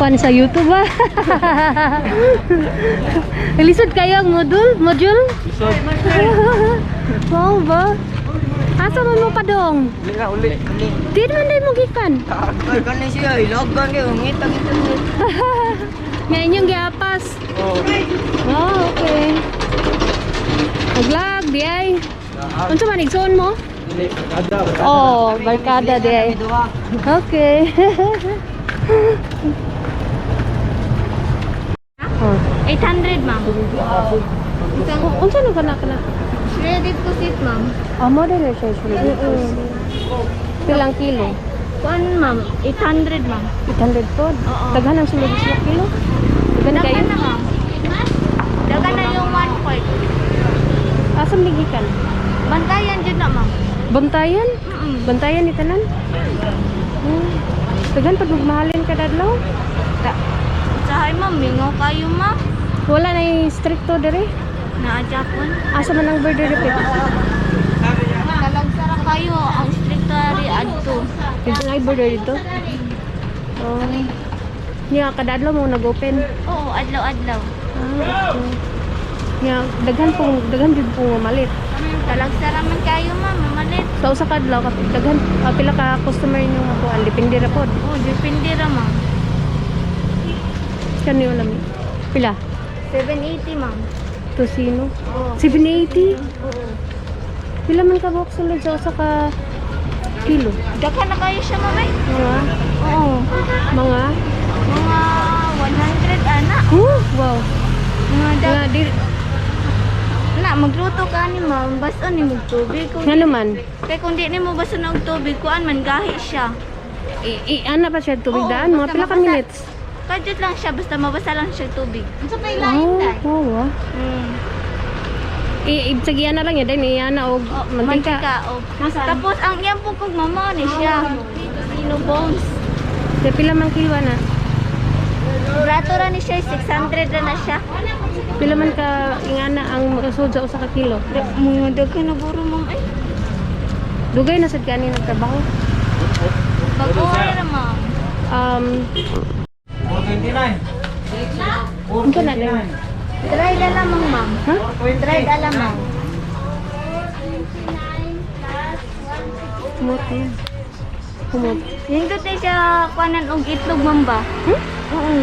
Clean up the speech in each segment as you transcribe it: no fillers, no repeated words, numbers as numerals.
Kuan sa YouTube ah. Lisod kayo ang module? Module? Lisod. Wow ba? Asa man mo padong? Uli na, uli. Di man day mo gikan. Kani siya, ilagan kayo, ngita ngita. Nga inyong giapas. Oh. Oh, okay. Naglag, di ay. Unsa man igsoon mo? Dili, barkada, barkada. Oh, barkada di ay. Okay. Oh. 800, ma'am. Unsa na kana kana? Shredded ko sit, ma'am. Ah, mo din siya shredded. Pilang kilo? Kuan, ma'am. 800, ma'am. 800 po. Oo. Daghan ang sulod sa kilo. Daghan kayo. Dagan na, ma'am. Dagan na yung 1 quart. Asa man gikan? Bantayan dyan na, ma'am. Bantayan? Mm-mm. Bantayan ni tanan? Daghan pag magmahalin ka dadlaw. Sahay, ma'am. Mingaw kayo, ma'am. Wala na yung stricto dere. Naajapon. Asa man ang border repeat? Kalagsara kayo. Ang stricto ari adto. Dito na yung border dito. Oh. Niya kadadlaw mo nag-open. Oo, adlaw-adlaw. Ah, okay. Niya daghan pong daghan jud pong mamalit. Kalagsara man kayo, ma'am. Mamalit. Sa usa ka adlaw daghan pila ka customer inyo nga kuan depende ra pod. Oo, depende ra, ma'am. Kani ulam. Pila? 780, ma'am. Tosino. Oo. 780. Oo. Pila man ka buok sulod sa usa ka kilo? Daghan na kayo siya, ma'am, eh. Mga Oo. mga Mga 100, ana. Huh? Wow. Mga dag Mga di Na, magluto ka ni ma'am, bason ni mo tubig. Kung, nga naman. kay kung di nimo bason og tubig, kuan man gahi siya. I, ana pa siya tubig Oo, daan mga basta pila ka mabasa. minutes. Kadyot lang siya, basta mabasa lang siya tubig. Unsa pa Oh, wow. Ah. Mm. I ibsagian na lang ya dahil iyana og Oh, mantika. mantika. Oh. Tapos ang iyang pugkog mama ni siya. Sino bones. Kaya pila man kilo na? Brato ra ni siya, 600 ra na siya. Pila man ka ingana ang makasud sa usa ka kilo? Mga daghan na guro ma'am ay. Dugay na sad kani nagtrabaho. Baguhan ra ma'am. 429. Unsa na din? Try na lamang ma'am. Ha? Try na lamang. Kumot na. Kumot. Nindot ni siya kuanan og itlog ma'am ba? Hmm? Oo.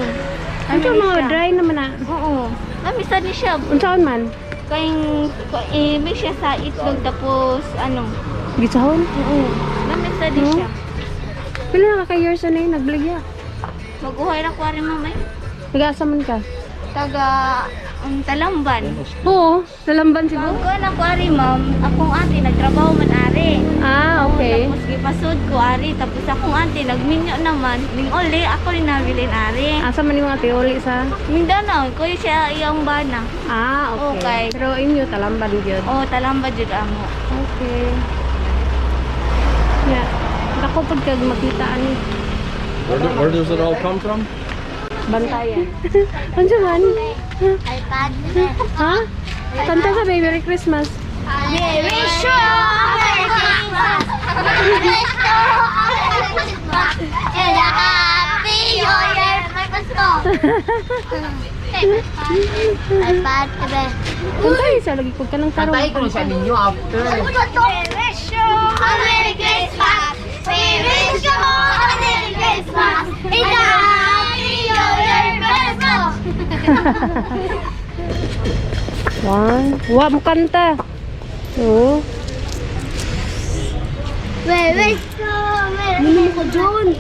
Unsa mga dry naman na? Oo. Lamisa ni siya. Unsaon man? Kayong i-mix siya sa itlog tapos ano. Gisahon? Oo. Lamisa din siya. Pila na ka years na yun nagbaligya? Maguhay ra ko rin ma'am ay. Nag-asa man ka? Taga Talamban. Oo, Talamban siguro. Bago na ko ari ma'am, akong ate nagtrabaho man ari. Ah, okay. Tapos gipasod ko ari, tapos akong ate nagminyo naman, ning uli ako rin nabilin ari. Asa man yung ate uli sa? Mindanao, ko siya iyang bana. Ah, okay. Okay. Pero inyo Talamban gyud. Oh, Talamba jud amo. Okay. Yeah. Ako pag kag makita ani Where does it all come from? bantayan. Unsa man? iPad. Ha? Kanta sa baby, Merry Christmas. We wish you a Merry Christmas. We wish you a Merry Christmas and a Happy New Year. May Pasko. iPad, iPad. Kanta sa lagi ko kanang tarong. Patay ko na siya ninyo after. We wish you a Merry Christmas. We wish you a Merry Christmas and a Happy New Year. Pasko. One. Wa mo kanta. Oo. We wish you a Merry Christmas.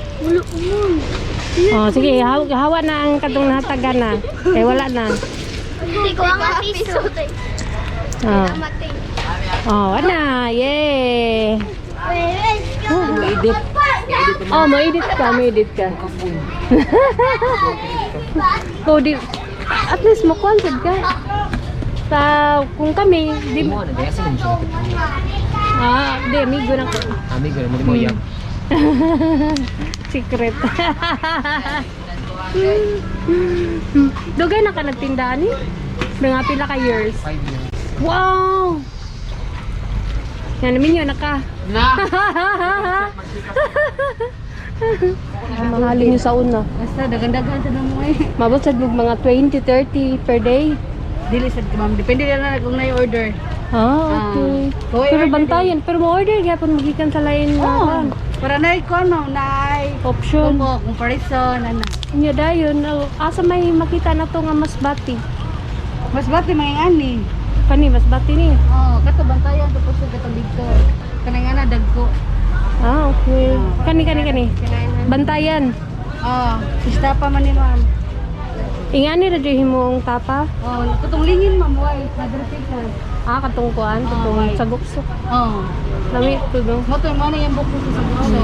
Oh, sige, hawa na ang katong nahatagan na. Kay wala na. Hindi ko ang piso. Oh. Oh, wala. Yay. We wish you Edit. Oh, ma-edit ka, ma-edit ka. Oh, di, at least makuan sad ka. Sa kung kami, di Mo na daya sa inyo. Ah, di amigo na ko. Amigo mo mo yang. Secret. Dugay na ka nagtinda ani? Mga pila ka years. 5 years. Wow! Yan namin yun, naka. Na. Mahalin yung sa una. Basta dagan-dagan sa mo eh. Mabot sa mga 20, 30 per day. Dili sad ka, ma'am. Depende na lang kung na order. Ah, okay. Ah. Pero bantayan, pero mo-order gyapon magikan sa lain nga Oh, kan. para na ikaw no, na Option. Opo, comparison ana. Nya dayon, oh, asa may makita na to nga mas bati. Mas bati mga ani. Kani mas bati ni. Oh, kato bantayan tapos sa katong dito. Kanang ana dagko. Ah, okay. Kani kani kani. Bantayan. Oh, isda pa man ni ma'am. Ingani ra jud himong tapa. Oh, katong lingin ma'am way, madre pikas. Ah, katong kuan, katong Ah, saguksok. Oh. Lami to no. Mo to mo na yung bukod sa bukso.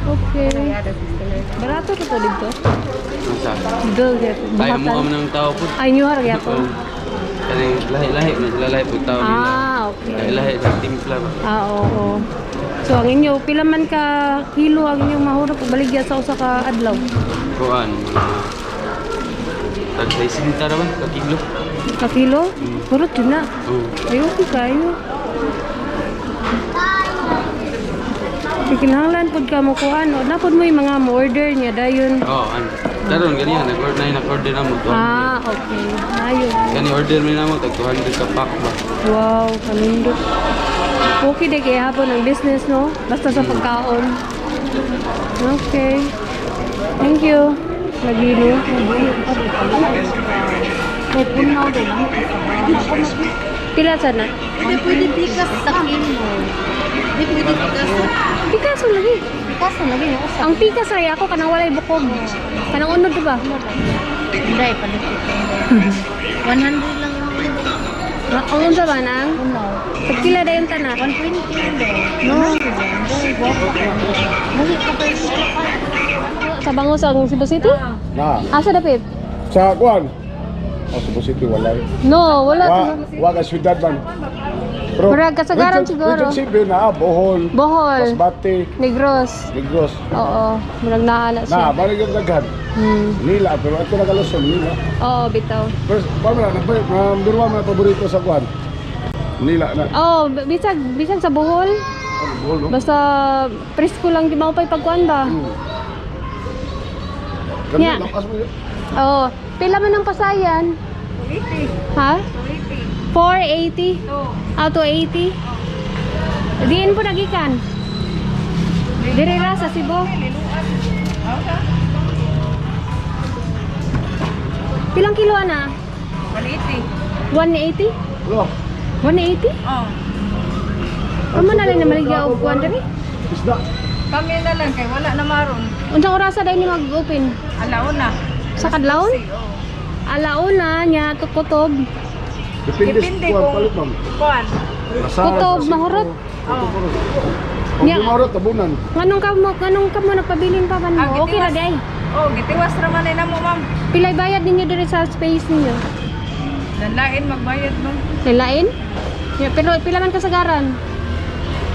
Okay. Barato to to dito. Unsa? Dito gyapon. Ay, mo man ng tao po. Ay, new har gyapon. Kanang lahi-lahi man sila lahi pug tao nila. Ah, okay. Lahi-lahi sa timpla ba. Ah, oo. So ang inyo pila man ka kilo ang inyong mahurot ug baligya sa usa ka adlaw? Kuan mga tag 60 ra ba ka kilo? Ka kilo? Hurot jud na. Oo. Ay, okay kayo. Kay kinahanglan pod ka mo kuan, o napod mo yung mga mo order niya dayon. Oo, an. Karon ganiya nag-order na nag-order na mo 200. Ah, okay. Ayo. Kani order man namo tag 200 ka pack ba. Wow, kanindot. Okay de kay hapon ang business no, basta sa pagkaon. Okay. Thank you. Lagi no. Pila sana? Hindi pwede pikas sa kilo. Hindi pwede pikas. Pikas lagi. Pikas na lagi yung usa. Ang pikas ay ako kanang walay bukog. Kanang unod di ba? Hindi, palit. 100 lang yung Ang unsa ba nang? uno. Pagkila dayon tanan. 120 lang. No. Dali ka pa yung Sa Bangos ang Cebu City? Na. Asa dapit? Sa kuan. Oh, Cebu City wala. No, wala. Wa wa ka syudad man. Pero Murag kasagaran siguro. Region 7 na Bohol, Bohol, Masbate, Negros. Negros. Oo, murag naa na Na, siya. balik yung daghan. Nila, pero ato na Luzon, nila. Oo, bitaw. Pero pa man na number 1 na paborito sa kuan. Nila na. Oh, bisag bisag sa Bohol. Ano, Bohol, no? Basta presko lang di mo pa ipagkuan ba? Ganun, Nya. lakas mo yun. Oo. Pila man ang pasayan? 280. Ha? 480. 480. Ah, 280. Diin po nagikan. Diri ra sa Cebu. Pilang kilo ana? 180. 180? Lo, 180? Oh. Amo na lang na maligya og kuan diri. isda. Kami na lang kay wala na maron. Unsang orasa dai ni mag-open? Alauna. Sa kadlawon? Alauna nya kutob. Depende, Depende sa kuan kung- palit ma'am. Kuan. Lasal, Kutob, sa Cebu. mahurot. Kutob, mahurot. Kung Nya. di mahurot, tabunan. Nganong ka mo nagpabilin pa man Ah, mo? Okay ra gitiwas. day. Oh, gitiwas ra man na mo, ma'am. Pilay bayad ninyo diri sa space ninyo? Lanlain magbayad ma'am. Lain? Ya, pero pila man kasagaran?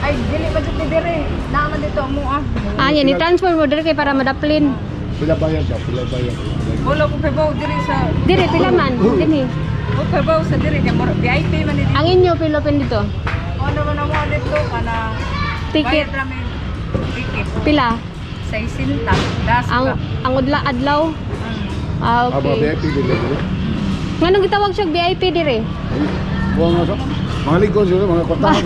Ay, dili ba jud ni dire? Naa man dito mo ah. Ah, yan i-transfer mo diri kay para madaplin. Pila bayad ba? Pila bayad. Wala ko kabaw diri sa Dire pila man dinhi. ko kabaw sa diri kay mura VIP man ni dito. Ang inyo pila pin dito? Ano man mo dito kana Ticket bayad ra may ticket. pila? 60 das Ang ba? ang udla adlaw. Ah, Ah, mga okay. VIP din dito. Nganong gitawag siya VIP dire? Buwan nga sa mga ligon siguro, mga kwartahan.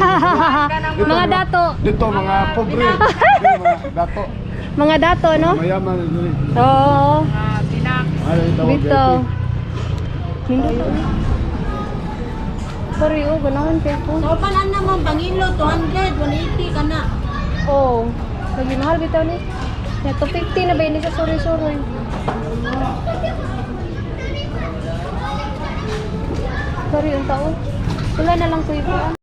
Mga dato, Dito mga pobre, dito mga dato, mga dato no? mayaman dito. Oo. Ah, binak. Ano yung tawag Dito. VIP? Nindot. Sorry, oh, ganahan kay ko. So, palan naman, pangilo, 200, 180 ka na. Oo. Lagi mahal bitaw ni. Ya, 250 na ba yun sa suri-suri. Sorry, ang taon. Wala na lang ko iba.